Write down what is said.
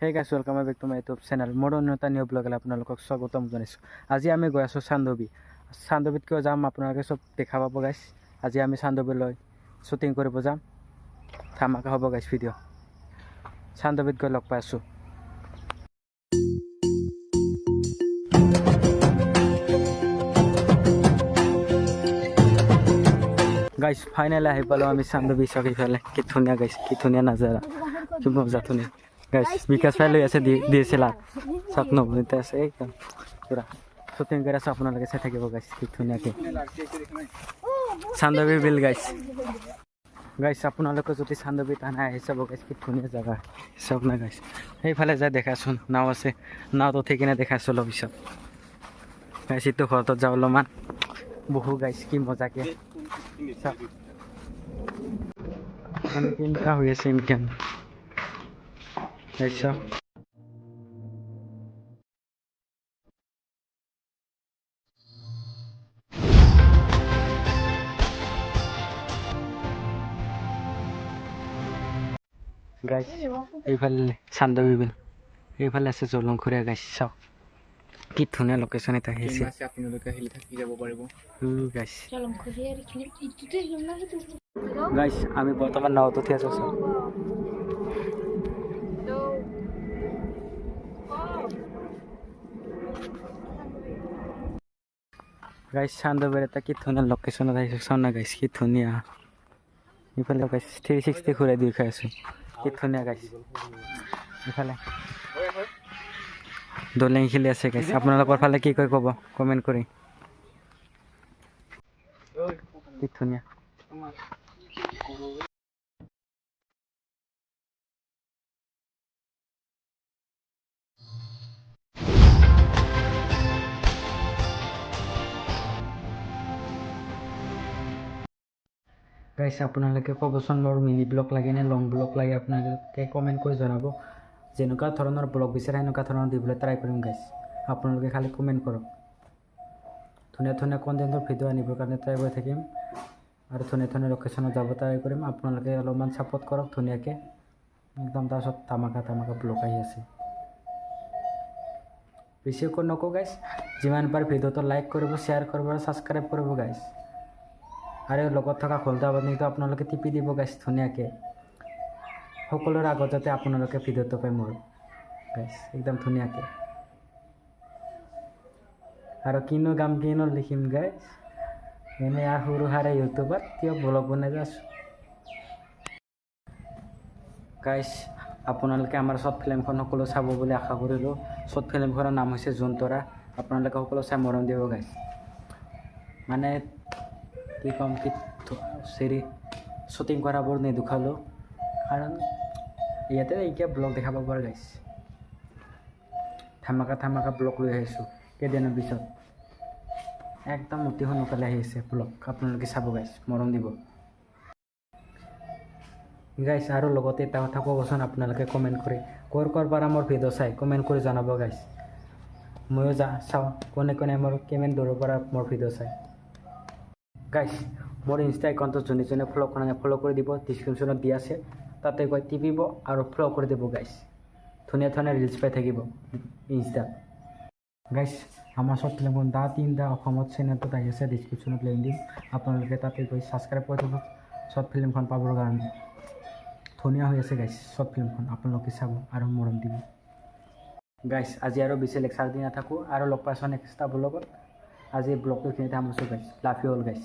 Hey guys, welcome back to my YouTube channel. মোৰ অন্য এটা নিউ ব্লগলৈ আপোনালোকক স্বাগতম জনাইছোঁ। আজি আমি গৈ আছোঁ চান্দডুবি। চান্দডুবিত কিয় যাম আপোনালোকে চব দেখা পাব গাইছ। আজি আমি চান্দডুবিলৈ শ্বুটিং কৰিব যাম। ধামাকা হ'ব গাইছ ভিডিঅ'। চান্দডুবিত গৈ লগ পাই আছোঁ। গাইছ, ফাইনেলি আহি পালোঁ আমি চান্দডুবি। চাওক ইফালে কি ধুনীয়া গাইছ, কি ধুনীয়া নাজাৰা, কি মজা ধুনীয়া গাইছ। বিকাশ ভাই লৈ আছে ডি এছ এল আৰ। চাওক, নৱনীতা আছে, একদম পুৰা শ্বুটিং কৰি আছোঁ। আপোনালোকে চাই থাকিব গাইছ, কি ধুনীয়াকৈ চান্দডুবি বিল গাইছ। গাইছ, আপোনালোকে যদি চান্দডুবিত আনে, আহি চাব গাইছ, কি ধুনীয়া জেগা। চাওক না গাইছ, সেইফালে যাই দেখাচোন, নাও আছে, নাওত উঠি কিনে দেখাইছোঁ অলপ পিছত গাইছ। এইটো ঘৰটোত যাওঁ অলপমান বহু গাইছ, কি মজাকে চাওক, মানে কেনেকুৱা হৈ আছে ইনকাম গাইছ, চাওক। গাইছ, এইফালে চান্দডুবি বিল, এইফালে আছে জলংখৰীয়া গাইছ। চাওক কি ধুনীয়া লোকেশ্যন এটা আহিছে। আছে, আপোনালোকে আহিলে থাকি যাব পাৰিব। গাইছ, গাইছ, আমি বৰ্তমান নাৱত উঠি আছোঁ, চাওক। গাইছ, চান্দডুবিৰ এটা কি ধুনীয়া লোকেশ্যনত আহিছোঁ, চাওঁ না গাইছ, কি ধুনীয়া। ইফালে গাইছ, 360 ঘূৰাই দি খাই আছোঁ, কি ধুনীয়া গাইছ। ইফালে দলেং খেলি আছে গাইছ। আপোনালোকৰ ফালে কি কয় ক'ব কমেণ্ট কৰি। কি ধুনীয়া। গাইছ, আপোনালোকে ক'বচোন, মোৰ মিনি ব্লগ লাগে নে লং ব্লগ লাগে, আপোনালোকে কমেণ্ট কৰি জনাব। যেনেকুৱা ধৰণৰ ব্লগ বিচাৰে সেনেকুৱা ধৰণৰ দিবলৈ ট্ৰাই কৰিম গাইছ। আপোনালোকে খালি কমেণ্ট কৰক। ধুনীয়া ধুনীয়া কণ্টেণ্টৰ ভিডিঅ' আনিবৰ কাৰণে ট্ৰাই কৰি থাকিম আৰু ধুনীয়া ধুনীয়া লোকেশ্যনত যাব ট্ৰাই কৰিম। আপোনালোকে অলপমান ছাপোৰ্ট কৰক ধুনীয়াকৈ একদম। তাৰপিছত ধামাকা ধামাকা ব্লগ আহি আছে। বেছি একো নকওঁ গাইছ, যিমান পাৰে ভিডিঅ'টো লাইক কৰিব, শ্বেয়াৰ কৰিব আৰু ছাবস্ক্ৰাইব কৰিব গাইছ। আৰু লগত থকা ঘণ্টা বাটনটো আপোনালোকে টিপি দিব গাইছ ধুনীয়াকৈ, সকলোৰে আগত যাতে আপোনালোকে ভিডিঅ'টো পায় মোৰ গাইছ, একদম ধুনীয়াকৈ। আৰু কিনো গাম, কিনো লিখিম গাইছ, এনেই আৰু সৰু সুৰা ইউটিউবাৰ, কিয় ব্লগ বনাই আছোঁ গাইছ। আপোনালোকে আমাৰ শ্বৰ্ট ফিল্মখন সকলো চাব বুলি আশা কৰিলোঁ। শ্বৰ্ট ফিল্মখনৰ নাম হৈছে জোনতৰা। আপোনালোকে সকলো চাই মৰম দিব গাইছ। মানে কি ক'ম, কি চেৰি শ্বুটিং কৰাবোৰ নেদেখালোঁ, কাৰণ ইয়াতে এতিয়া ব্লগ দেখাব পাৰোঁ গাইছ। ধামাকা ধামাকা ব্লগ লৈ আহিছোঁ। কেইদিনৰ পিছত একদম অতি সোনকালে আহি আছে ব্লগ, আপোনালোকে চাব গাইছ, মৰম দিব গাইছ। আৰু লগতে এটা কথা ক'বচোন, আপোনালোকে কমেণ্ট কৰি ক'ৰ ক'ৰ পৰা মোৰ ভিডিঅ' চাই কমেণ্ট কৰি জনাব গাইছ। ময়ো যা চাওঁ কোনে কোনে মোৰ কিমান দূৰৰ পৰা মোৰ ভিডিঅ' চাই গাইছ। মোৰ ইনষ্টা একাউণ্টত যোনে যোনে ফ'ল' কৰা নাই, ফ'ল' কৰি দিব। ডিছক্ৰিপশ্যনত দিয়া আছে, তাতে গৈ টিপিব আৰু ফ'ল' কৰি দিব গাইছ। ধুনীয়া ধুনীয়া ৰিলচ পাই থাকিব ইনষ্টাত গাইছ। আমাৰ শ্বৰ্ট ফিল্মখন দা তিনিটা অসমত চেনেলটোত আহি আছে, ডিছক্ৰিপশ্যনত লিংক দিম, আপোনালোকে তাতে গৈ ছাবস্ক্ৰাইব কৰি দিব শ্বৰ্ট ফিল্মখন পাবৰ কাৰণে। ধুনীয়া হৈ আছে গাইছ শ্বৰ্ট ফিল্মখন, আপোনালোকে চাব আৰু মৰম দিব গাইছ। আজি আৰু বেছি লেকচাৰ দি নাথাকোঁ আৰু লগ পাইছোঁ নেক্সট এটা ব্লগত। আজি ব্লগটো এইখিনিতে সামৰিছোঁ guys. Love you all guys.